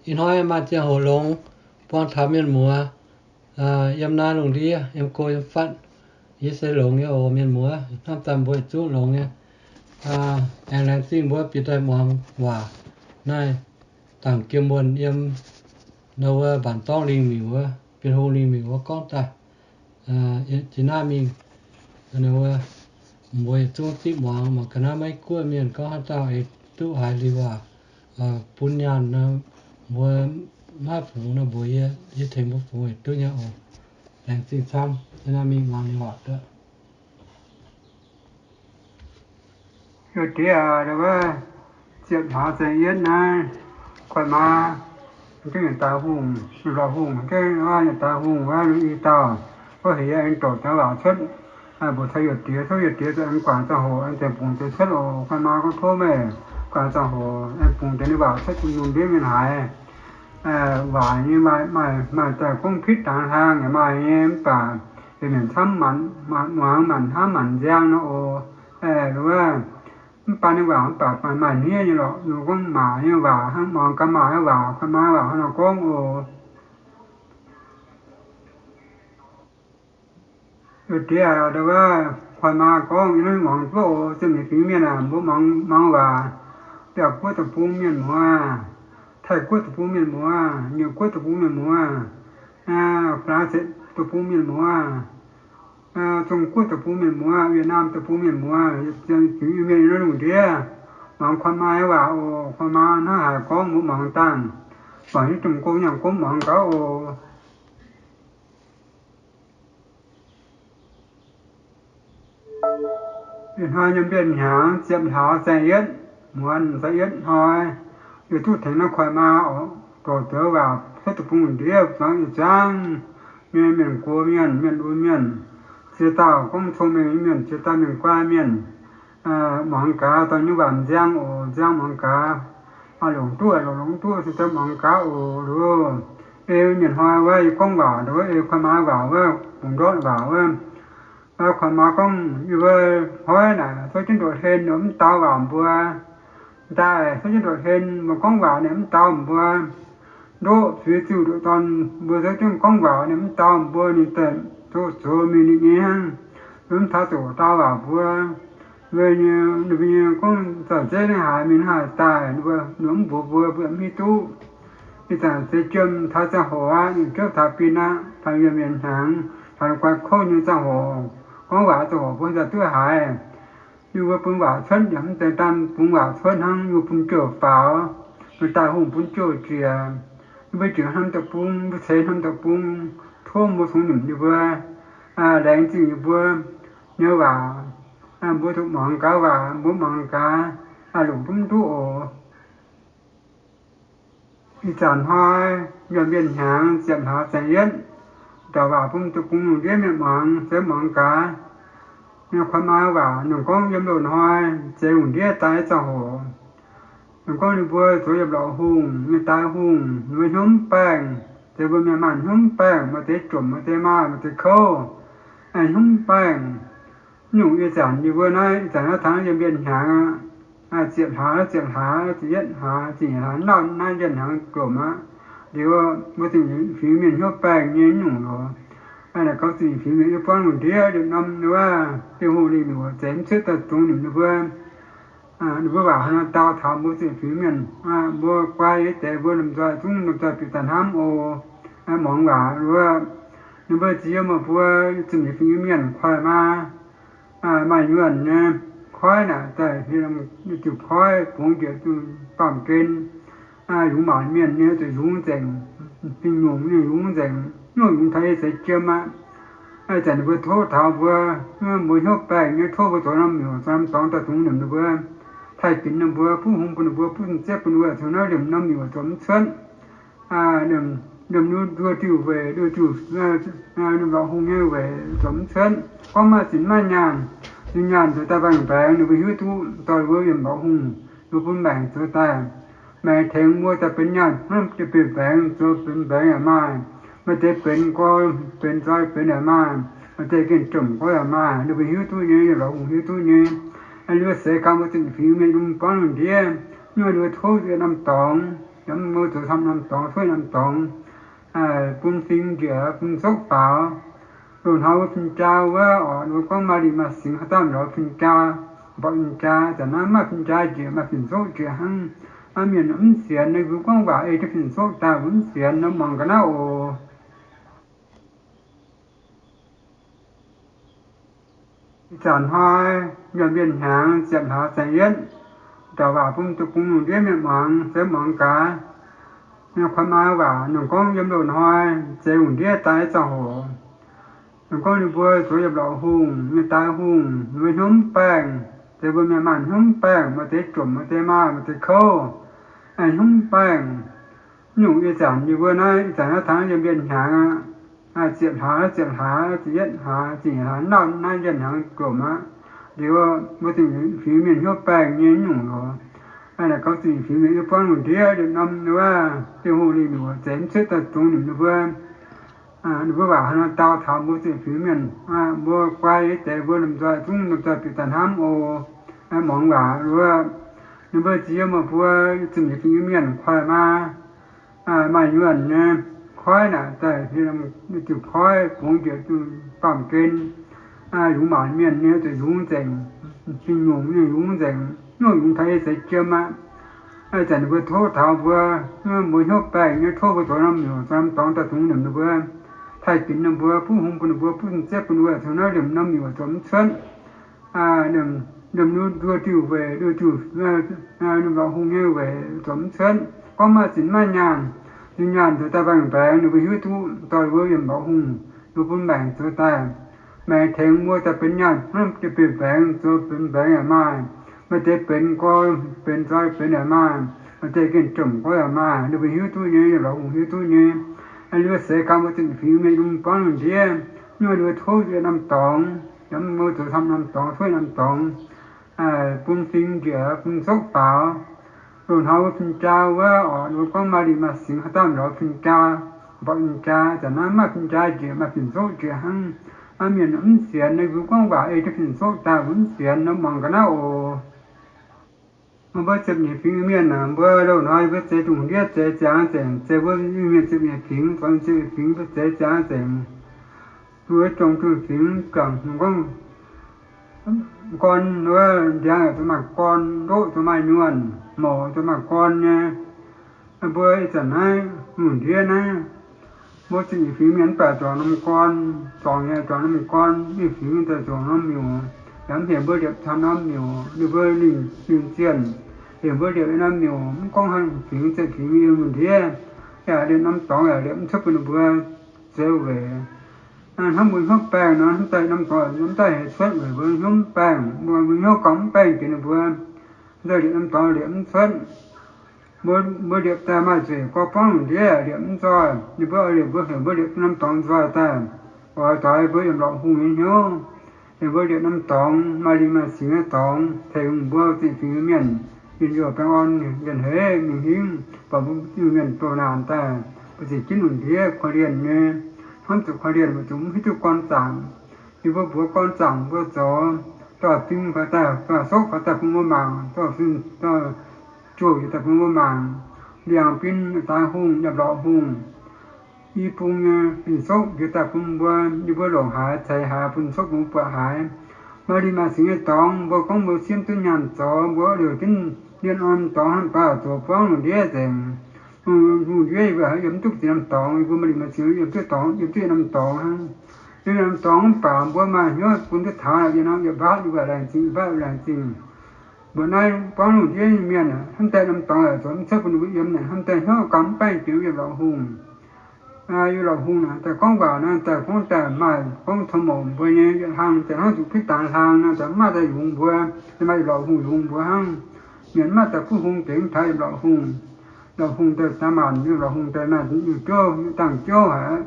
Ih hnoi maaih ziangh hoc longx, buangh taux mienh muoz yiem naaiv lungh ndiev, yiem go yiem fatv, yie se longx nyei oc mienh muoz. Hnamv daaih mbuo yietc zungv longx nyei. Aengx laengz zingh mbuo bieqc daaih muangx waac naaiv, dangc jiem wuonh yiem wuov mbaanc dorngv lingh miuc wuov, Bienh Hungh lingh miuc wuov gorngv daaih jiex naaiv mingh. Mbuo yietc zungv zipv muangx, mangc ga'naaiv Meiv Guoqv mienh gorngv haaix dauh eix duqv haiz liuz waac, bun nyaanh mbuo maiv fungx nor mbuox yie, yie tengx mbuo fungx yietc duqv nyei oc. Laengz zingh camv. Naaiv mingh muangx ninh waac duqv. Yie diex aac, wuov ziepc hlaax saeng-yietv naaiv, koiv maa, nyic daaix hungh, nyic daaix hungh, nyic daaix hungh wuov, i dauh, wuov heuc yie aengx doqc deix waac cuotv, mbuox taux yie diex, tov yie diex aengx guangc ziangh hoc aengx deix bungx deix cuotv oc. Koiv maa gorngv tov meih guangc ziangh hoc aengx bungx deix waac cuotv bun lungh ndiev mienh haiz. Waac nyei maaih, maaih daaih gorngv pitv dangx hlang yaac maaih nyei, mv baac yietc mienh camv, muangx maanc hnamv maanc nziang nor oc. Wuov, mv baac ninh waac mv baac maaih hniev nyei lorqc. Ninh gorngv maac nyei waac hnangv, muangx gaax maac nyei waac, koiv maa waac hnangv nor gorngv oc. Yie diex aac, wuov koiv maa gorngv, yie naaiv muangx duqv oc. Ziepc nyeic fingx mienh aac, mbuo muangx, muangx waac. Biauv-Guoqv deic-bung mienh muoz, Taiv-Guoqv deic-bung mienh muoz, Nyeic-Guoqv deic-bung mienh muoz, Faa^laa^se deic-bung mienh muoz, Zong-Guoqv deic-bung mienh muoz, Wietc^naam deic-bung mienh muoz, ziepc nyeic fingx mienh yiem naaiv lungh ndiev, muangx koiv maa nyei waac oc. Koiv maa hnangv haaix gorngv mbuo muangx dangh, buatc hiuv duqv gong nyaanh gorngv muangx gaax oc. Ih hnoi nyei mbienv hnyangx ziepc hlaax saeng-yietv, muonz saeng-yietv hnoi, yie duqv tengx naaiv koiv maa oc, doqc deix waac cuotv deic-bung ndiev, zuangx ih zanc nyei mienh gox mienh, mienh uix mienh, ziex dauh gorngv cong-mengh mienh, ziex dauh mienh guai mienh, muangx gaax dorh nyei waac nziang oc, nziang muangx gaax, longc duqv, longc, longc duqv se daaih muangx gaax oc. Loz ei mienh hnoi wuov, yie gorngv waac nduov ei koiv maa waac wuov, bungx ndortv waac wuov, koiv maa gorngv, yie mbuo hnoi naaic cuotv jienv ndoqv hlen mv dau waac mbuo. Daaih cuotv jienv ndoqv hlen mbuo gorngv waac ninh mv dau mbuo. Ndoqv zuiz ziuh ndoqv dorn mbuo cuotv jienv gorngv waac ninh mv dau mbuo, ninh daaih zoqc zoux mingh ninh nyei hnangv, mv taux zoqc dau waac mbuo. Weic ninh mbuo nyei gorngv zaux zeiv naaiv haaix mingh naaiv haaix daaih, ninh mbuo mv mbuox mbuo, mbuo mv hiuv duqv. Ih zanc seix jiem taux ziangh hoc aqv, ninh juov taux bin aqv, taux yiem mienh hnyangx, taux guai kouv nyei ziangh hoc, gorngv waac ziangh hoc mbuo yaac duqv haiz. Yie mbuo bun waac cuotv yaac mv zeiz daan bun waac cuotv hnangv, yie mbuo bun jouh faaux, daaih hungh bun jouh ziec. Yie mbuo jiex hnomv deic-bung, mbuo ceix hnomv deic-bung, tov mbuo cungx nimc yie mbuo, laengz zingh yie mbuo nyei waac. Mbuo zuqc muangx gaax waac, mbuo muangx gaax, longc duqv mv duqv oc. Ih zanc hnoi, yiem mbienv hnyangx ziepc hlaax saeng-yietv, doqc waac bun deic-bung lungh ndiev mienh muangx, se muangx gaax. Ninh koiv maa waac ninh gorngv yiem loz-hnoi zeix lungh ndiev daaih nyei ziangh hoc, ninh gorngv ninh mbuo zoux yiem lorqc hungh nyei daaih hungh, ninh mbuo hnyouv mv baengh, zeix mbuo mienh maaih hnyouv mv baengh, maaih deix jomc, maaih deix maah, maaih deix kouv, hnyouv mv baengh. Nyungc ih zanc yie mbuo naaiv, ih zanc naaiv taux yiem mbienv hnyangx aqv, ziepc hlaax, ziepc hlaax, ziepc yietv hlaax, ziepc nyeic hlaax, naaiv, naaiv mbienv hnyangx jomc aqv. Liuz mbuo zingh fingx mienh hnyouv baengh nyei nyungc loz, naaic gaux zingh fingx mienh yie buangv lungh ndiev liuz norm wuov, Bienh Hungh lingh miuc zeix mv cuotv daaih dungx nimc ninh mbuo. Ninh mbuo waac haaix nor dau taux mbuo zingh fingx mienh, mbuo guai nyei deix mbuo lomh nzoih zungv lomh nzoih bieqc daaih hnamv oc. Muangx waac wuov, ninh mbuo ziex yiem meih mbuo zingh fingx mienh koiv maa, maaih nyuonh nyei, koiv naaic daaih diuh koiv bungx njiec baamh gen, yungz maanc mienh nyei zuqc yungz nzengc, fingx nyungc nyungc yungz nzengc, nyungc yungz taux yie seix jiem aqv. Zanc ninh mbuo tov taux mbuo, mbuo hnyouv baengh nyei tov mbuo zoux norm miuc zoux norm dorngx daaih dungx nimc ninh mbuo, taaih ginx ninh mbuo, buov hung bun ninh mbuo, buov zieqv bun ninh mbuo, cingx naaiv nimc norm miuc zoux mv cuotv. Liemh nduov diuh weic, nduov diuh, ninh lorqc hungh nyei weic zoux mv cuotv. Gorngv maaih zinh maaih nyaanh, ninh nyaanh zoux daaih mbaengx-mbaengx, ninh mbuo hiuv duqv dorh ninh mbuo yiem lorqc hungh, ninh mbuo bun maengc zoux daaih. Maengc tengx mbuo daaih benx nyaanh hnangv, benx mbaengx zoux benx mbaengx yaac maaih. Maaih deix benx nqoi, benx nzoi benx yaac maaih. Maaih deix gengh jomc nqoi yaac maaih. Ninh mbuo hiuv duqv nyei, yiem lorqc hungh hiuv duqv nyei. Ninh mbuo seix ganh mbuo zingh fingx mienh yiem buangv lungh ndiev, ninh mbuo tov yiem norm dorngx. Yaac mv mbuo zoux camv norm dorngx, cuotv norm dorngx, bun fing njiec, bun sokv faaux. Loz-hnoi wuov fin-jaa wuov oc, ninh mbuo gorngv maaih lingh maaih singx haaix dauh lorz fin-jaa, mborqv fin-jaa. Zanc naaiv maaih fin-jaa njiec, maaih fin-sokv njiec hnangv. Aav, mienh mv sienx, ninh mbuo gorngv waac ei jienv fin-sokv daaih, mbuo mv sienx, nor muangx ga'naaiv oc. Ih zanc hnoi, mienh mienh hnyangx ziepc hlaax saeng-yietv, ndauc waac bun deic-bung lungh ndiev mienh muangx, se muangx gaax. Ninh koi maa waac, ninh gorngv yiem loz-hnoi zeix lungh ndiev daaih zangc hoc, ninh gorngv ninh mbuo zoux yiem lorqc hungh, mienh daaih hungh, ninh mbuo hnyouv mv baengh. Deix mbuo mienh maanh hnyouv mv baengh, maaih deix jomc, maaih deix maanh, maaih deix kouv, hnyouv mv baengh. Mv nyungc ih zanc yie mbuo naaiv, ih zanc naaiv taux yiem mbienv hnyangx aqv, ziepc hlaax, ziepc hlaax, ziepc yietv hlaax, ziepc nyeic hlaax, nauv naaiv mbienv hnyangx jomc aqv. Liuz mbuo zuqc fingx mienh hnyouv baengh nyei nyungc loz. Naaiv gauh zuqc fingx mienh yie buangv lungh ndiev liemh norm wuov dieh hungh lingh miuc zeiz mv cuotv daaih dungx nimc ninh mbuo. Ninh mbuo waac haaix nor dau taux mbuo zuqc fingx mienh, mbuo guai deix mbuo lomh nzoih zungv lomh nzoih bieqc daaih hnamv oc. Muangx waac wuov, ninh mbuo ziex yiem meih mbuo zuqc fingx mienh koiv maa, maaih nyuonh nyei koiv naaic daaih, diuh koiv bungx njiec baamh gen, yungz maanc mienh nyei zuqc yungz nzengc, fingx nyungc nyei yungz nzengc, nyungc yungz taux ei seix jiem aqv. Zanc ninh mbuo tov taux mbuo, mbuo hnyouv baengh nyei tov mbuo zoux norm miuc zoux norm dorngx daaih dungx nimc ninh mbuo, taaih ginx ninh mbuo, buov hung bun ninh mbuo, buov zieqv bun ninh mbuo, zuqc naaiv liemh norm miuc zoux mv cuotv. Liemh nduov diuh weic, nduov diuh, liemh lorqc hungh nyei weic zoux mv cuotv. Gorngv maaih zinh maaih nyaanh, zinh nyaanh zoux daaih mbaengx-mbaengx, ninh mbuo hiuv duqv dorh mbuo liemh lorqc hungh, ninh bun maengc zoux daaih, maengc tengx mbuo daaih benx nyaanh, hnangv deix benx mbaengx zoux benx mbaengx yaac maaih, maaih deix benx nqoi, benx nzoi benx yaac maaih, maaih deix gengh jomc nqoi yaac maaih, ninh mbuo hiuv duqv nyei, liemh lorqc hungh hiuv duqv nyei. Ninh mbuo seix gau mbuo zuqc fingx mienh yiem buangv lungh ndiev, ninh mbuo tov yietc norm dorngx, yaac mv mbuo zoux camv norm dorngx, cuotv norm dorngx, bun fing njiec, bun sokv faaux. Loz-hnoi wuov fin-jaa wuov oc, ninh mbuo gorngv maaih lingh maaih singx haaix dauh lorz fin-jaa, mborqv fin-jaa. Zanc naaiv maaih fin-jaa njiec, maaih fin-sokv njiec hnangv. Aav, mienh mv sienx, ninh mbuo gorngv waac ei jienv fin-sokv daaih, mbuo mv sienx, nor muangx ga'naaiv oc. Mbuo ziepc nyeic fingx mienh aac, mbuo loz-hnoi mbuo zeix dungz ndiev zeix ziangx nzengc, zeix mbuo Iu-Mienh ziepc nyeic fingx, zoux ziepc nyeic fingx mbuo zeix ziangx nzengc. Mbuo zong dungz fingx juangc gorngv gorn wuov ndiangx yaac zuqc maaih gorn, ndoqv zuqc maaih nyuonh, mouc zuqc maaih gorn nyei. Mbuo ih zanc naaiv lungh ndiev naaiv, mbuo ziepc nyeic fingx mienh mv baac zuangx norm gorn, zuangx nyei zuangx norm gorn, nyeic fingx daaih zuangx norm miuc, yaac mv heuc mbuo liepc camv norm miuc, ninh mbuo lingh zienh heuc mbuo liepc norm miuc, mv gorngv hnangv fingx ziepc fingx mienh lungh ndiev, yaac liepc norm dorngx yaac liepc mv cuotv bun ninh mbuo zeix weic. Hnangv mbuo hnyouv baengh nor, hnamv daaih norm dorngx mv daaih heuc cuotv weic mbuo hnyouv mv baengh, mbuo mbuo hnyouv gauh mv baengh jiex ninh mbuo, daaih liepc norm dorngx liepc mv cuotv. Mbuo, mbuo liepc daaih maaih zuqc gorx buangv lungh ndiev liepc mv nzoih. Ninh mbuo liepc, mbuo heuc mbuo liepc norm dorngx nzoih daaih, oix doix mbuo yiem lorqc hungh nyei hnyouv. Heuc mbuo liepc norm dorngx, maaih lingh maaih singx nyei dorngx, tengx mbuo ziepc fingx mienh njien-youh baengh orn, njien-heix mingh hingv, buatc mbuo Iu-Mienh doh naanc daaih, mbuo ziepc jienv lungh ndiev korv-lienh nyei, hnamv zuqc korv-lienh, mbuo zuqc mv hiuv duqv gorn zaangc. Yie mbuo mbuox gorn zaangc mbuo zoux, dorh ding faaux daaih, dorh sokv faaux daaih bun mbuo mangc, dorh fin, dorh jouh njiec daaih bun mbuo mangc. Ndiangx-bin daaih hungh, yaac lorqc hungh, i bung nyei fin-sokv njiec daaih bun mbuo, yie mbuo longc haaix ceix haaix bun sokv bun mbuo buatc haaix. Maaih lingh maaih singx nyei dorngx, mbuo gorngv mbuo simv duqv nyaanh zoux, mbuo liouh jienv mienh orn dorngx hnangv baac zoux buangv lungh ndiev nzengc. Lungh ndiev yie mbuo yiem duqv zinh norm dorngx, yie mbuo maaih lingh maaih singx yiem duqv dorngx, yiem duqv norm dorngx hnangv. Yiem norm dorngx mv baac mbuo maaih hnyouv bun duqv taux, yiem norm yiem mbatv yie mbuo laengz zingh, yiem mbatv laengz zingh. Mbuo naaiv buangv lungh ndiev mienh, hnamv daaih norm dorngx zoux mv cuotv bun mbuo yiem naaic, hnamv daaih hnyouv gauh mv baengh jiex yiem lorqc hungh. Yiem lorqc hungh naaic daaih gorngv waac naaic daaih gorngv daaih maaih gorngv tong mouc mbuo nyei yietc hlang daaih hnangv zuqc pitv dangx hlang naaic daaih mv maaih daaih yungz mbuo, maaih yiem lorqc hungh yungz mbuo hnangv. Mienh mv maaih daaih buov hung dengx taux yiem lorqc hungh. Lorqc hungh daaih daaih maanc yiem lorqc hungh daaih maaih yiuh jouv, yiuh dangh jouv haic.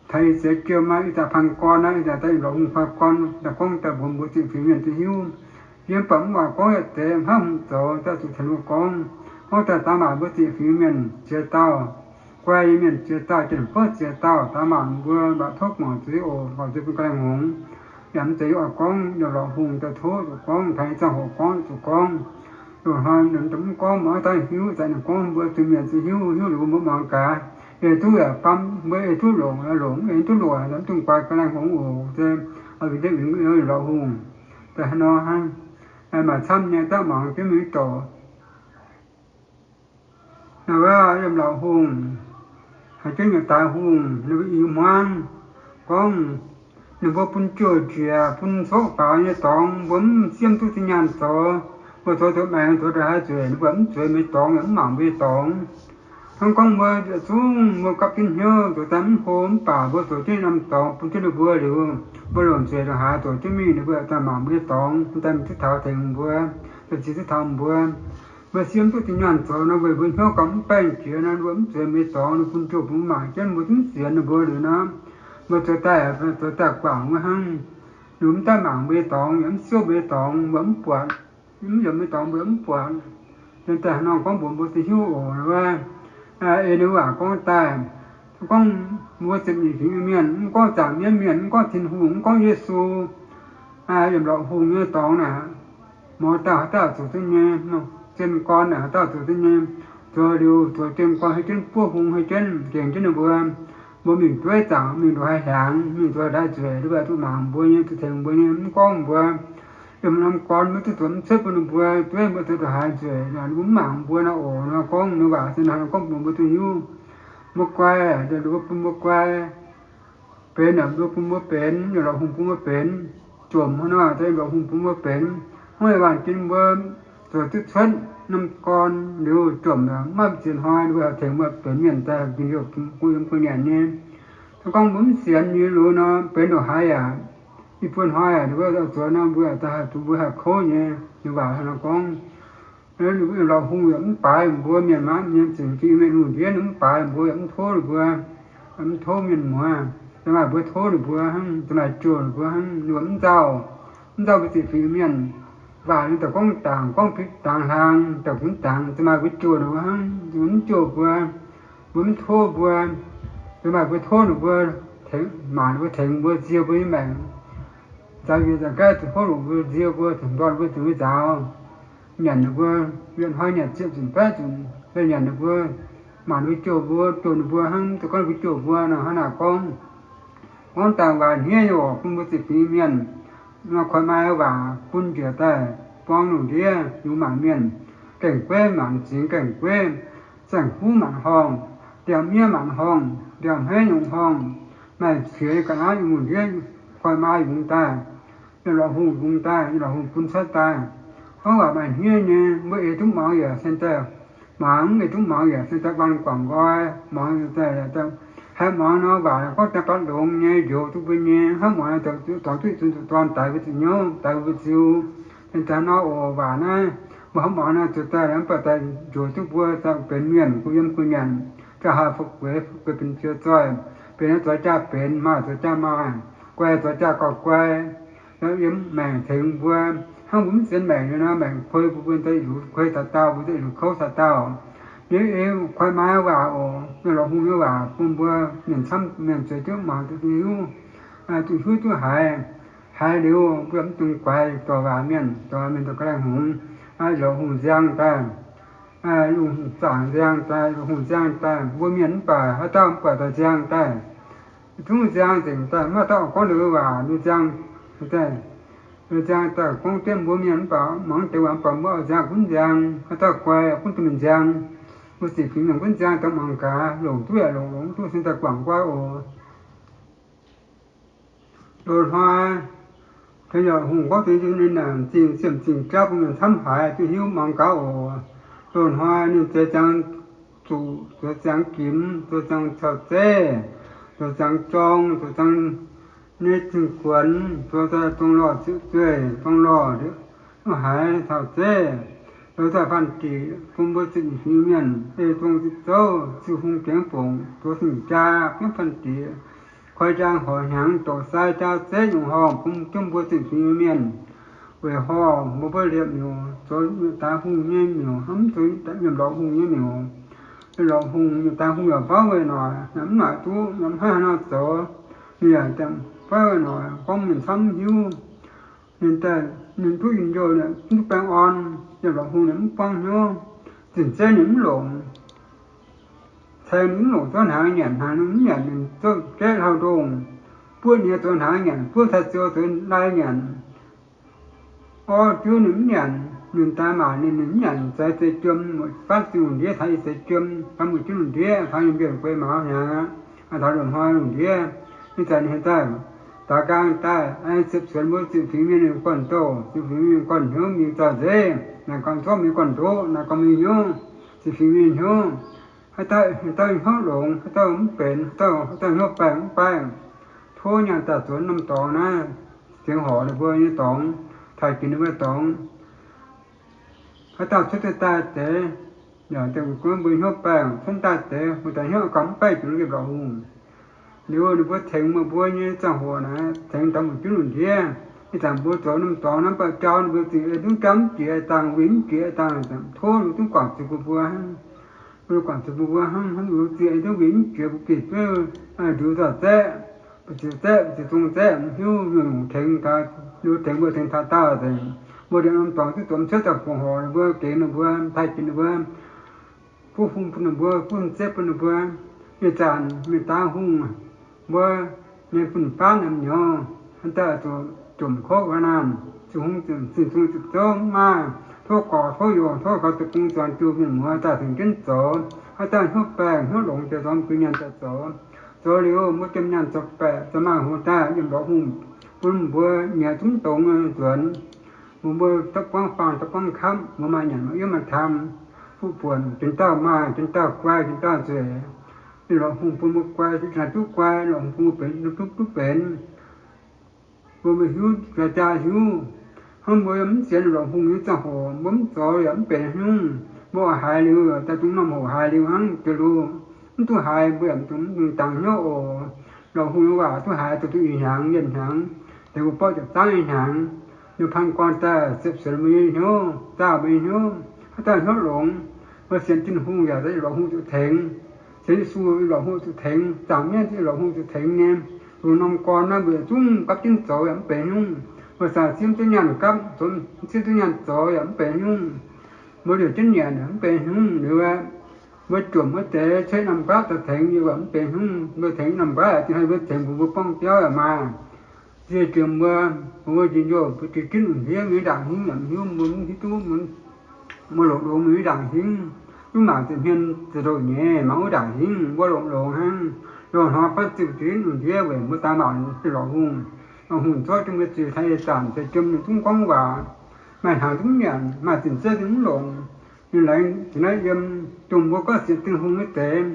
Taux ih seix jiem aqv, ih zanc paan gorn aqv, ih zanc daaih yiem lorqc hungh paan gorn, daaih gorngv daaih mbuox mbuo ziepc fingx mienh duqv hiuv. Yiem baac mv baac gorngv yietc deix hnangv hungh zoux daaih zuqc taux mbuo gorngv, gorngv daaih daaih maanc mbuo ziepc fingx mienh ziex dauh, guai nyei mienh ziex dauh, jien-fouv ziex dauh, daaih maanc mbuo mbaac tov guangc zuiz oc, guangc zuiz bun ga'naaiv hngongx. Yaac mv zeiz yie oix gorngv, yiem lorqc hungh daaih tov zuqc gorngv, taux nyei ziangh hoc gorngv zuqc gorngv. Loz-hnoi mv gorngv mv daaih hiuv, za'gengh gorngv mbuo zuqc mienh zuqc hiuv, hiuv liuz mbuo muangx gaax, ei duqv yaac bam, mbuo ei duqv longc, longc ei duqv longc, mv dungx guai ga'naaiv hngongx oc. Mv baac Tin-Hungh, maaih camv nyei daav mangc jienv mingh dorc. Naaiv wuov yiem Lauv Hungh, haiz jienv nyei Daaix Hungh, ninh mbuo i hmuangv gorngv, ninh mbuo bun jouh njiec, bun coqv faaux nyei dorngx, mbuo mv siev duqv zinh nyaanh zoux. Mbuo zoux zoux maengx, zoux ndongc haaix nzueic, ninh mbuo mv zueiz mbuo nyei dorngx, yaac mv mangc mbuo nyei dorngx. Hnangv gorngv mbuo yietc zungv mbuo gapv jienv hnyouv zoux daaih mv hlo mv baac, mbuo zoux jienv norm dorngx bun jienv ninh mbuo liuz, mbuo longc nzueic ndongc haaix zoux jienv mingh, ninh mbuo daaih mangc mbuo nyei dorngx, daaih mingh duqv taux tengx mbuo, daaih ziex duqv taux mbuo. Mbuo siev duqv zinh nyaanh zoux nor, weic mbuo hnyouv gauh mv baengh jiex nor, ninh mbuo mv zueiz mbuo nyei dorngx, ninh bun jouh bun mangc jienv mbuo zungv sienx ninh mbuo liuz nor, mbuo zoux daaih, zoux daaih guangc wuov hnangv. Ninh mv daaih mangc mbuo nyei dorngx, yaac mv siouv mbuo nyei dorngx, mbuo mv buatc. Mv yiem mbuo nyei dorngx mbuo mv buatc. Daaih haaix nor gorngv mbuox mbuo duqv hiuv oc, wuov, ei ninh waac gorngv daaih, gorngv mbuo ziepc nyeic fingx mienh, mv gorngv zaangc mienv mienh, mv gorngv Tin-Hungh, mv gorngv Yesu, yiem Lauv Hungh nyei dorngx naaic, mouz dauh haaix dauh zuqc duqv nyei, zien gorn naaic haaix dauh zuqc duqv nyei, zoux liuz zoux zien gorn hei jienv buov hung hei jienv gengx jienv ninh mbuo. Mbuo mingh dueiv zaangc, mingh ndongc haaix hnyangx, mingh ndongc haaix nzueic, ninh mbuo duqv mangc mbuo nyei, duqv tengx mbuo nyei, mv gorngv mbuo yiem norm gorn maiv duqv zoux mv cuotv bun ninh mbuo, dueiv mbuo zoux ndongc haaix nzueic, ninh mbuo mv mangc mbuo nor oc. Nor gorngv ninh waac se naaiv gorngv bun mbuo duqv hiuv. Mbuo guai, ninh mbuo bun mbuo guai. Benx naaic mbuo bun mbuo benx, yiem Lauv Hungh bun mbuo benx. Jomc hnangv nor, yiem Lauv Hungh bun mbuo benx. Hnangv naaic waanc jiex mbuo zoux duqv cuotv norm gorn liuz jomc, maiv ziex hnoi ninh mbuo haih tengx mbuo benx mienh daaih, yiem gu'nguaaic nyei. Se gorngv mbuo mv sienx nyei liuz nor, benx ndongc haaix yaac, i buo hnoi yaac ninh mbuo zuov nor, mbuo daaih haih zuqc mbuo haih kouv nyei. Ninh waac hnangv nor gorngv. Lauv Hungh yaac mv baaix mbuo mienh maah, mienh zingc Tin-Hungh mienh lungh ndiev, ninh mv baaix mbuo, yaac mv tov ninh mbuo, mv tov mienh muoz. Ziouc maaih mbuo tov ninh mbuo hnangv, ziouc maaih jouh ninh mbuo hnangv, ninh mbuo mv nzauh, mv nzauh mbuo ziepc fingx mienh. Waac ninh daaih gorngv dangx, gorngv fih dangx hlang, daaih gunv dangx, ziouc maaih mbuo jouh ninh mbuo hnangv, mv jouh mbuo, mbuo mv tov mbuo, ziouc maaih mbuo tov ninh mbuo, mangc ninh mbuo tengx mbuo, nzie mbuo nyei maengc. Nzaaux nziex nzangc gaav zuqc hopv longc mbuo, nzie mbuo, zuqc ndortv mbuo, zuqc mbuo nzaaux. Nyanc ninh mbuo, yietc hnoi nyanc ziepc nzunc baeqv nzunc, nyanc ninh mbuo, mangc ninh mbuo jouh mbuo, jouh ninh mbuo hnangv, dongh gorngv ninh mbuo jouh mbuo nor, hnangv naaic gorngv. Gorngv dangh waac hniev nyei oc, bun mbuo ziepc fingx mienh. Nor koiv maaih waac bun njiec daaih buang lungh ndiev, yungz maanc mienh, gaengh gueiv maanc zingx gaengh gueiv, saeng-huv maanc horngh, ndiangx miev maanc horngh, ndiangx hmeiv nyungc horngh, maaih qiex ga'naaiv yungz lungh ndiev, koiv maaih yungz daaih, yiem Lauv Hungh yungz daaih, yiem Lauv Hungh bun cuotv daaih. Gorngv waac maaih hniev nyei, mbuo eix duqv muangx yaac cingx daaih muangx, eix duqv muangx yaac cingx daaih guanh guangc nqoi, muangx daaih, haih muangx nor waac gorngv daaih batv longx nyei, njoux duqv mbuo nyei, hnangv muangx dorngx duqv zuqc dorn daix mbuo zuqc hnyouv, daix mbuo ziux. Cingx daaih nor oc, waac naaiv mbuo hnamv muangx nor zuqc daaih mv baac daaih njoux duqv mbuo daaih benx mienh, guh yiem guh nyanc, daaih haih fu'jueiv, fu'jueiv benx ziouc zoih, benx zoih jaav benx, maaih zoih jaav maaih, guai zoih jaav gauh guai. Yiem maengc tengx mbuo, hnangv mbuo mv sienx maengc nyei nor, maengc kuei mbuo, mbuo daaih yietc liuz kuei taux daauh, mbuo daaih yietc liuz kouv taux daauh. Yie ei koiv maaih waac oc, Lauv Hungh nyei waac bun mbuo mienh camv mienh zueiz duqv muangx duqv hiuv, duqv hiuv duqv haiz, haiz liuz mbuo mv dungx guaix dorc waac mienh, dorc waac mienh dorh ga'naaiv hngongx. Lauv Hungh nziang daaih, Lauv Hungh zaangc nziang daaih, Lauv Hungh nziang daaih, mbuo mienh mv baac haaix dauh mv baac daaih nziang daaih. Zungv nziang nzengc daaih, mv maaih dauh gorngv ninh waac, ninh nziang daaih. Ninh nziang daaih gorngv jienv mbuo mienh mv baac muangx deix waac mv baac mbuo nziang gunv nziang, haaix dauh guai gunv duqv mingh nziang. Mbuo ziepc fingx mienh gunv nziang daaih muangx gaax, longc duqv yaac longc, longc mv duqv cingx daaih guangc guai oc. Loz-hnoi, Tin-Hungh gorngv tengx ninh naaic zingh siemv zingh jauv bun mienh camv haiz duqv hiuv muangx gaax oc. Loz-hnoi ninh zeix ziangx zuqc, zoux ziangx gimx, zoux ziangx caux zeiv, zoux ziangx jorng, zoux ziangx nyei zingh guonx, zoux daaih dongh lorh ziqc zueih, dongh lorh haiz caux zeiv, zoux daaih faanh diqc bun mbuo ziepc nyeic fingx mienh ei dongh zipv zouv, ziqc hung gengx bongc, zoux zingh jaa biomv faanh diqc, koi njang horc hnyangx, doqc sai jaa zeiv nyungc horngh bun jienv mbuo ziepc fingx mienh. Weic horh mbuo mbuo liepc miuc, zoux daaih hungh nyei miuc, hnamv zoux mienh lorz hungh nyei miuc. Lorz hungh, daaih hungh yaac fauv weic noic, mv noic duqv, mv haih haaix nor zoux. Ninh yaac fauv weic noic, gorngv mienh camv hiuv. Ninh daaih, ninh duqv njien-youh, ninh duqv baengh orn. Yiem lorqc hungh ninh mv buangv hnyouv, zinh zeiv ninh mv longc, ceng ninh mv longc, zorqv hnaangx nyanc, hnaangx ninh mv nyanc, ninh zorqv jaiv hlauv-ndongh, buov ninh zoux hnaangx nyanc, buov cai-ziou zoux lai nyanc, orv juv ninh mv nyanc, ninh daaih maanc ninh, ninh mv nyanc, zeix zeix jiem, muoc faanv zinh lungh ndiev taux ih zeix jiem, faaux muoc jienv lungh ndiev, faaux nyei mbienc guei mauz hnyangx aqv, taux luonh hnoi lungh ndiev. Ih zanc ninh daaih daaux nqaang daaih, ziepc zuonx mbuo ziepc fingx mienh gorn-douh, ziepc fingx mienh gorn-hnyouv mingh zaux nzeiv, naaic gorn-nzormv mingh gorn-ndoqv, naaic gorn mingh hnyouv, ziepc fingx mienh hnyouv. Haaix dauh, haaix dauh hnyouv longx, haaix dauh mv benx, haaix dauh, haaix dauh hnyouv baengh mv baengh, tov nyaanh daaih zuonx norm dorngx naaiv, ziangh horc ninh mbuo nyei dorngx, taaih ginx ninh mbuo dorngx. Haaix dauh cuotv daaih deix, yaac deix mbuo hnyouv baengh, cuotv daaih deix mbuo daaih hnyouv gauh mv baengh jiex liuz lorqc hungh. Liuz ninh mbuo tengx meih mbuo nyei ziangh hoc naaic, tengx daaih muoc jienv lungh ndiev. Ih zanc mbuo zoux norm dorngx naaiv, baac jauv ninh mbuo zingh ei duqv jauv mv jiex dangh, winh mv jiex dangh, tov ninh duqv guangc zuiz bun mbuo hnangv. Bun guangc zuiz bun mbuo hnangv, hnangv ninh mbuo zingh ei duqv winh mv jiex, mbuo gengh zuov ndiux nzauh zaeqv, mbu'ziex zaeqv, mbu'ziex zong zaeqv, mv hiuv nyungc-nyungc tengx gaax, ninh mbuo tengx mbuo tengx taux daauh nzengc. Mbuo liemh norm dorngx duqv zoux mv cuotv daaih fongc horc ninh mbuo, gengx ninh mbuo, taaih ginx ninh mbuo, buov hung bun ninh mbuo, buov hung zieqv bun ninh mbuo. Ih zanc mienh daaih hungh, mbuo nyei fun-faqv naaiv nyouz, haaix dauh zuqc jomc kouv ga'naanh, zuqc hungh, zuqc zinh zungh zuqc zouv mv maaih, tov gorx tov youz, tov gaux deic-bung zuangx diuh mienh muoz daaih tengx jienv zoux. Haaix dauh hnyouv baengh hnyouv longx deix, zorqv mbuo nyaanh daaih zoux. Zoux liuz mbuo jiem nyaanh zoux baeqc, zoux maaih hoz daaih yiem lorqc hungh, bun mbuo nyiex zungv dongz nzuonx. Mbuo, mbuo dapv buangv faang dapv buangv kapv, mbuo maaih nyanc maaih yiem maaih taam, fuqv buonc, jien dauh maaih, jien dauh guai, jien dauh nzueic. Ninh lorqc hungh bun mbuo guai, duqv guai, lorqc hungh bun mbuo benx, duqv duqv benx. Mbuo, mbuo hiuv, jaa jaa hiuv. Hnangv mbuo yaac mv sienx lorqc hungh nyei ziangh hoc, mbuo mv zoux yaac mv benx haaix nyungc. Mbuo oix haiz liuz, daaih dongh norm hoc haiz liuz hnangv jiex liuz. Mv duqv haiz mbuo yaac mv dungx dangx hnyouv oc. Lorqc hungh nyei waac duqv haiz, duqv duqv ih hnyangx yietc hnyangx, deix mbuo borqv ziepc zangv ih hnyangx. Ninh paan gorn daaih ziepc zuonx mbuo nyei hnyouv, zaah mbuo nyei hnyouv. Haaix dauh hnyouv longx, mbuo sienx Tin-Hungh yaac lorqc hungh zuqc tengx. Sienx Yesu lorqc hungh zuqc tengx, zaangc mienv lorqc hungh zuqc tengx nyei. Lungh norm gorn naaiv mbuo yietc zungv gapv jienv zoux yaac mv benx nyungc. Mbuo zaangc simv duqv nyaanh gapv, simv duqv nyaanh zoux yaac mv benx nyungc. Mbuo liouc jienv nyanc yaac mv benx nyungc liuz aqv. Mbuo jomc wuov deix cuotv norm nqaapv daaih tengx yie yaac mv benx nyungc. Mbuo tengx norm nqaapv, Tin-Hungh mbuo tengx mbuo, mbuo buangv biauv yaac maaih. Ziex jiex mbuo, mbuo njien-youh mbuo jiex jienv lungh ndiev mingh ndaangc hingv yaac mv hiuv, mbuo mv hiuv duqv, mbuo longc longx mingh ndaangc hingv, duqv mangc ziepc hmien ziepc ndoh nyeiz mangc wuov ndaangc hingv, mbuo longc longx hnangv. Loz-hnoi fatv ziouc jiex lungh ndiev weic mbuo daaih mangc lorqc hungh. Lorqc hungh zorqv jienv mbuo zuiz taux ih zanc, ceix jiem ninh zungv gorngv waac, maaih hnaangx zungv nyanc, maaih zinh zeiv zungv longc. Ninh laengz jiex naaiv yiem, dongh mbuo gorngv sienx Tin-Hungh wuov deix.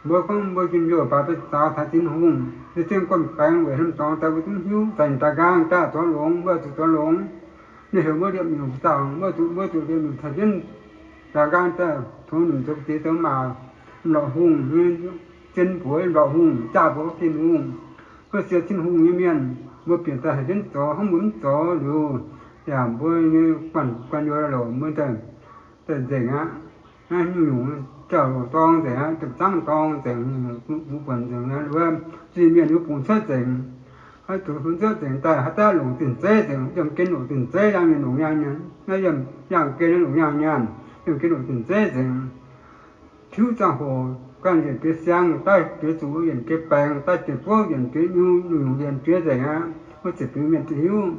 Mbuo gorngv mbuo njien-youh baac beix zaaux taux Tin-Hungh, se zengv gorn-baengx weic hmz dorngx daaih mbuo zungv hiuv, zanc daaih nqaang daaih zoux longx, mbuo zuqc zoux longx. Ninh heuc mbuo liepc nyungc zaangc, mbuo zuqc, mbuo zuqc liepc nyungc caux jienv daaih nqaang daaih tongx nyungc zoux diex zoux maac, lorqc hungh nyei zien mbuox, lorqc hungh zaah mbuox Tin-Hungh. Mbuo sienx Tin-Hungh nyei mienh, mbuo bieqc daaih haaix jienv zoux, hnangv mbuo mv zoux liuz, yaac mbuo nyei guanh, guanh youh louc mbuo daaih, daaih nzengc aqv. Naaiv nyungc-nyungc jauv-louc dorng nzengc aqv, jauv-zangv dorng nzengc, mbuo buonc nzengc aqv. Wuov zuiz-mienh nyei bungx cuotv nzengc. Haaix zuqc bungx cuotv nzengc daaih, haaix dauh longc zinh zeiv nzengc, yiem gen longc zinh zeiv, yangh mienh longc yangh nyanc, naaiv yiem yangh gen longc yangh nyanc, yiem gen longc zinh zeiv nzengc. Tiuv ziangh hoc ganh yienc jiex siang, daaih jiex zuqc yienc jiex baengc, daaih jiex buov yienc jiex nyu, nyungc-nyungc yienc jiex nzengc aqv. Mbuo ziepc fingx mienh duqv hiuv.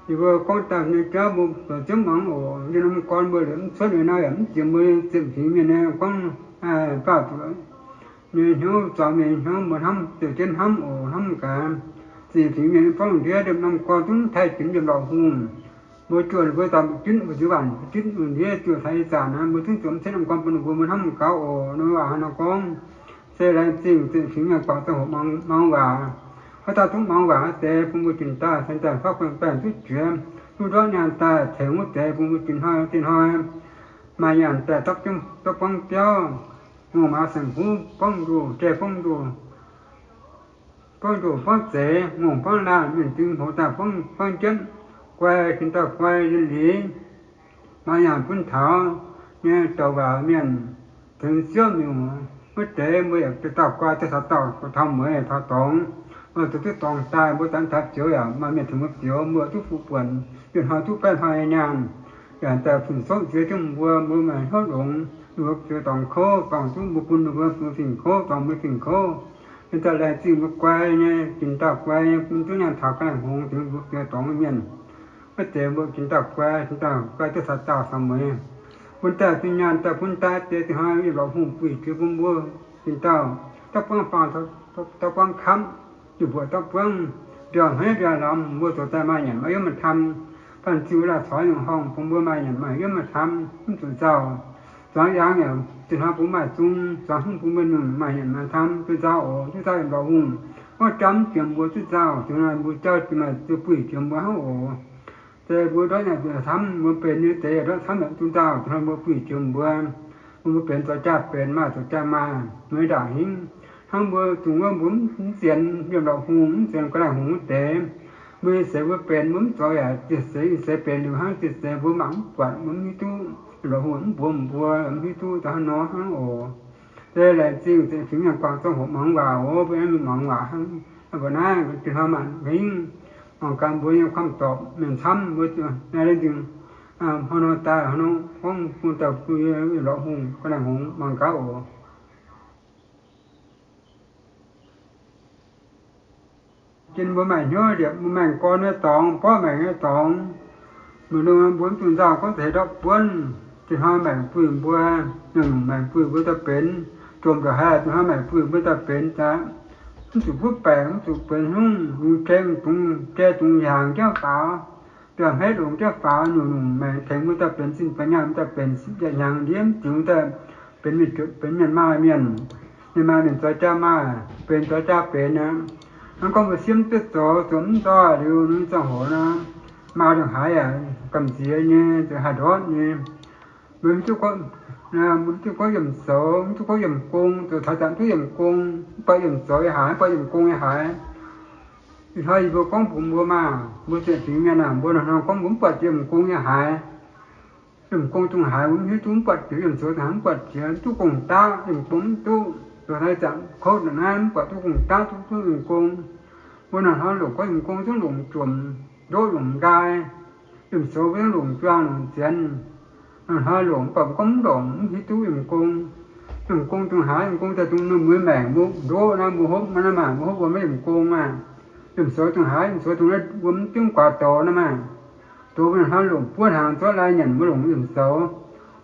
Yie mbuo gorngv daaih nyei jauv mbuo zoux ziouv muangx oc. Yie norm gorn mbuo liemh mv cuotv nyei nor yaac mv jiex mbuo ziepc fingx mienh nyei gorngv, baav zuqc nyei hnyouv, zuangx mienh nyei hnyouv mbuo hnamv, ziouc jienv hnamv oc, hnamv gaax. Ziepc fingx mienh nyei borngv ndiev liemh norm gorn zungv taaih jiex yiem lorqc hungh. Mbuo juoh ninh mbuo daaih mbu'jitv, mbu'jitv waanc mbu'jitv lungh ndiev juoh taux ih zanc naaiv, mbuo zungv zuqc mv cien norm gorn bun ninh mbuo, mbuo hnamv gaax oc. Ninh waac hnangv nor gorngv, se laengz zingh ziepc fingx mienh guangc ziangh hoc muangx waac. Haaix dauh zungv muangx waac deix bun mbuo jiex daaih, cingx daaih faaux baengh duqv jiex, duqv ndortv nyaanh daaih tengx wuov deix bun mbuo jiex hnoi, jiex hnoi maaih nyaanh daaih dapv, dapv buangv biauv, ngongh maaz saeng-kuv buangv ndoh, jai buangv ndoh, buangv ndoh buangv zeiz, ngongh buangv laanh, mienh zingh hoz daaih buangv, buangv jienv, guai, jiex daaih guai, yie liz maaih nyaanh bun taux nyei douc waac mienh, tengx siouv miuc wuov deix, mbuo yaac dauh guai, dauh taux dauh, taux mueiz taux dorngx, mbuo zuqc duqv dorngx daaih, mbuo zanc taux zioux yaac maaih mienh tengx mbuo zioux, mbuo duqv fuqv buonc, yietc hnoi duqv baeqv hnoi nyaanh. yaac daaih fun-soqv ziex jienv mbuo, mbuo maaih hnyouv longx, ninh mbuo ziex dorngx kouv, dorngc duqv mbuo bun ninh mbuo fingx kouv, dorngc mbuo fingx kouv. Yiem daaih laengz zingh mbuo guai nyei, ginx dauh guai nyei, bun duqv nyaanh taux ga'naaiv hngongx, tengx mbuo ziex dorngx mienh. Wuov deix mbuo ginx dauh guai, ginx dauh guai duqv caux dauh caux mueiz. Bun daaih zinh nyaanh daaih bun daaih deix, dinh hnoi yietc lorqc hungh buih jiex bun mbuo ginx dauh, dauh buangv faang, dauh buangv kamv, yietc mbuoqc dauh buangv, mbiauz hneiv mbiauz lamz, mbuo zoux daaih maaih nyanc maaih yiem maaih tam. Banh ziuh laaih coix nyungc horngh bun mbuo maaih nyanc maaih yiem maaih tam, mv zuqc nzauh. Zuangx yangh yaac dinh hnoi bun maaih zung, zuangx hungh bun mbuo nyungc maaih nyanc maaih tam, duqv nzauh oc, duqv nzauh yietc lorqc hungh. Gorngv jangv jiex mbuo duqv nzauh, dinh hnoi mbuo jauv jiex maaih zuqc buih jiex mbuo hnangv oc. Deix mbuo ndortv nyanc camv, mbuo benx nyei deix yaac ndortv camv, duqv nzauh, dinh hnoi mbuo buih jiex mbuo. Mbuo benx zoux jaa benx, maaih zoux jaa maaih, mueiz ndaangc hingv. Hnangv mbuo dungx wuov mbuo mv sienx yiem lorqc hungh, mv sienx ga'naaiv hungh wuov deix, mbuo nyei seix mbuo benx mbuo mv zoux yaac dieh seix, nyei seix benx liuz hnangv dieh seix, mbuo mangc mv buatc, mbuo mv hiuv duqv. Lorqc hungh mv mbuox mbuo, mv hiuv duqv da'hnangv nor hnangv oc. Se laengz zingh ziex fingx mienh guangc ziangh hoc muangx waac oc, mbuo aengx mingh muangx waac hnangv. Mbuo naaiv dinh hnoi maanc hingv mangc gaax mbuo nyei kamv dorpc mienh camv, mbuo naaiv laengz zingh hnoi nor daaih hnoi nor gorngv bun dauh bun lorqc hungh ga'naaiv hngongx mangc gaax oc. Jin mbuo maaih hnyouv liepc mbuo maengx gorn nyei dorngx, borqv maengx nyei dorngx. Mbuo nor mbuo mv zuqc nzauh gorngv zeix ndortv buonv. Dinh hnoi maengx buih mbuo, nyungc-nyungc maengx buih mbuo daaih benx, jomc ndongc haaix dinh hnoi maengx buih mbuo daaih benx aqv. Mv zuqc huv baengc, mv zuqc benx hnyungv, lungz jeng dungz jai dungz hiaangx jienv faaux, biauv-hmeiv longx jienv faaux, nyungc-nyungc maengx tengx mbuo daaih benx zinh benx nyaanh, mbuo daaih benx yietc hnyangx ndiev mv diuc daaih benx mienh, benx mienh maaih mienh, mienh maaih mienh zoux jaa maaih, benx zoux jaa benx aqv. Hnangv gorngv mbuo siemv duqv zoux, zoux mv nzoih liuz, ninh ziangh hoc nor, maa ndongc haaix yaac gamh nziex nyei, zoux haih ndortv nyei. Mbuo mv duqv gorngv, mbuo mv duqv gorngv yiemc zoux, mv duqv gorngv yiemc gong, zoux taux zanc duqv yiemc gong, mv buatc yiemc zoux nyei haaix, mv buatc yiemc gong nyei haaix. Ih hnoi yie mbuo gorngv mbuox mbuo maah, mbuo ziex fingx mienh aah, mbuo hnangv nor gorngv mbuo mv buatc jiex yiemc gong nyei haaix. Yiemc gong dongh haaix mbuo mv hiuv duqv, mv buatc jiex yiemc zoux dongh haaix, mv buatc jiex, mv duqv gong-daqv, yiemc gong mv duqv. Zoux taux zanc kouv naaiv mv buatc duqv gong-daqv, duqv, duqv yiemc gong. Mbuo hnangv nor longc gorngv yiemc gong zungv longc jomc, ndoqv longc nqaai. Yiemc zoux mbuo zungv longc juang longc zienx. Hnangv nor longc mv baac mbuo gorngv mv longc, mv hiuv duqv yiemc gong. Yiemc gong dongh haaix, yiemc gong daaih dongh meih mbuo maengc mbuo ndoqv naaiv, mbuo hopv naaiv maah, mbuo hopv mbuo maiv yiemc gong maah. Yiemc zoux dongh haaix, yiemc zoux dongh naaiv mbuo mv diuv guaax douz naaiv maah. Douz mbuo hnangv longc buov hnaangx zorqv lai nyanc mbuo longc yiemc zoux.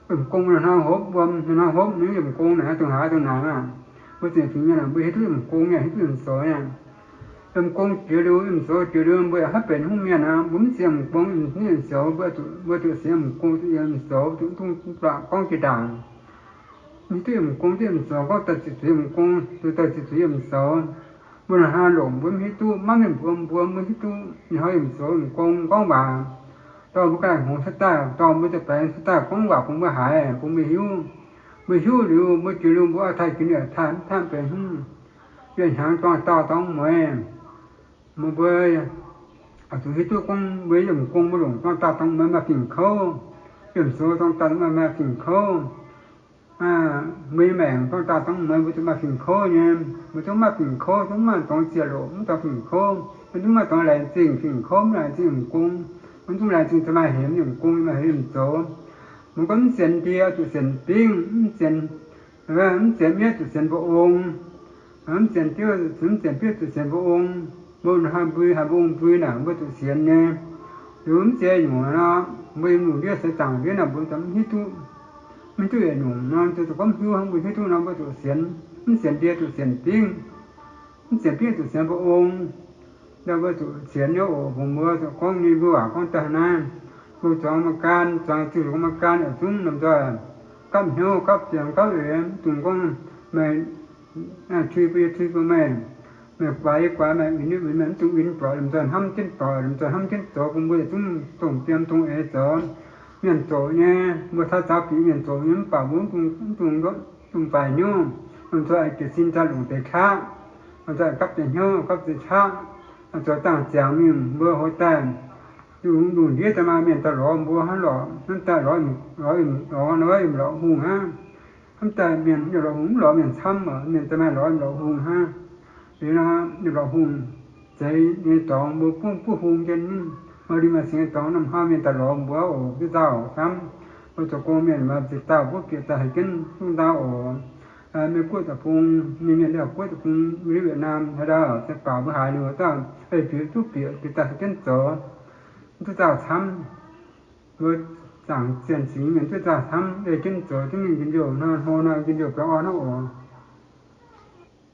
Yiemc gong mbuo hnangv hopv wuom, hnangv hopv naaiv yiemc gong naaic, dongh haaix dongh naaic maah. Mbuo ziex fingx mienh aah, mbuo hiuv duqv yiemc gong nyei, hiuv duqv yiemc zoux nyei. Yiemc gong jiex liuz, yiemc zoux jiex liuz, mbuo yaac haiv benx hnyouv mienh aqv. Mbuo mv sienx yiemc gong, mv sienx yiemc zoux, mbuo zuqc sienx yiemc gong, yiemc zoux, zuqc mv dungx buatc gorngv jiex ndaangc. Mv hiuv duqv yiemc gong, duqv yiemc zoux, gorngv daaih ziqc zuiz yiemc gong, daaih ziqc zuiz yiemc zoux. Mbuo hnangv haaix longc mbuo mv hiuv duqv, maiv mienh mbuox mbuo, mbuo hiuv duqv ih hnoi yiemc zoux yiemc gong gorngv waac. Dorh mbuo ga'naaiv hngongx cuotv daaih, dorh mbuo za'baengx cuotv daaih gorngv waac bun mbuo haiz, bun mbuo hiuv. Mbuo hiuv liuz, mbuo jiex liuz, mbuo oix taaih jiex liuz taaih, mv taaih benx hnyouv. Yietc hnyangx dorng dauh dorng mueiz. Meih mbuo oix zuqc hiuv duqv gorngv mbuo yiemc gong mbuo longc dorng dauh dorng mueiz maaih fingx kouv. Yiemc zoux dorng dauh maaih maaih fingx kouv. Mbuo nyei maengc dorng dauh dorng mueiz mbuo zuqc maaih fingx kouv nyei. Mbuo zungv maaih fingx kouv, zungv maaih dorngx ziec loc, mv dorngx fingx kouv. Mbuo zungv maaih dorngx laengz zingh fingx kouv, mv laengz zingh yiemc gong. Mbuo zungv laengz zingh zuqc maaih hemx yiemc gong, maaih hemx yiemc zoux. Mbuo gorngv mv sienx ndie zuqc sienx bingv, mv sienx, mv sienx miev zuqc sienx mba'ong. Mv sienx diuv, mv sienx biev zuqc sienx mba'ong. Mbuo hnoi mbui haiz mba'ong mbui naaic mbuo zuqc sienx nyei. Liuz mv zeiz nyungc nor, mbuo yiem lungh ndiev seix zaangc ndiev naaic mbuo mv hiuv duqv, mv hiuv duqv yietc nyungc nor, zuqc gorngv hiuv hnangv mbuo hiuv duqv nor mbuo zuqc sienx. Mv sienx ndie zuqc sienx bingv, mv sienx biev zuqc sienx mba'ong. Naaiv mbuo zuqc sienx nyei oc. Mbuo zuqc gorngv nyei mbuo waac gorngv daaih naaiv, mbuo zuangx maaih gan, zuangx ziuh maaih gan yietc zungv lomh nzoih gapv hnyouv gapv ziangx gapv eix, mv dungx gorngv meih tui bun yie tui bun meih, meih guaax yie guaax, meih uix yie uix, meih mv dungx uix doic, lomh nzoih hnamv jienv doic, lomh nzoih hnamv jienv zoux bun mbuo yietc zungv dongh biem dongh eix zoux. Mienh zoqc nyei, mbuo caux zaux bieqc mienh zoqc nyei, mv baac mbuo mv dungx, mv dungx, dungx faix hnyouv. Lomh nzoih jiez sin daaih longc deix qaqv, lomh nzoih gapv deix hnyouv gapv deix qaqv, zoux dangh ziangx mingh mbuo hoz daaih. Lungh ndiev daaih maaih mienh daaih lorz mbuo hnangv lorqc, hnamv daaih lorz, lorz, lorz, lorz yiemc lorqc hungh hnangv. Hnamv daaih mienh yiemc lorqc hungh mv lorz mienh camv oc, mienh daaih maaih lorz yiemc lorqc hungh hnangv. Liuz nor, yiemc lorqc hungh zeix nyei dorngx mbuo buov buov hung jienv, Maaih lui maaih singx nyei dorngx norm hnoi mienh daaih lorz mbuo oc, duqv nzauh camv. Mbuo zoux gong mienh maaih ziex dauh mbuo bieqc daaih haaix jienv duqv nzauh oc. Mienh guoqv deic-bung, mienh, mienh liaauc guoqv deic-bung, Việt Nam haaix dauh se baaux mbuo haaix liuz daaih, ei bieqc duqv bieqc, bieqc daaih haaix jienv zoux, duqv nzauh camv. Mbuo zaangc zienh singx mienh duqv nzauh camv, ei jienv zoux jienv mingh njien-youh hnoi, hnoi hnoi njien-youh biaux orn hnangv oc.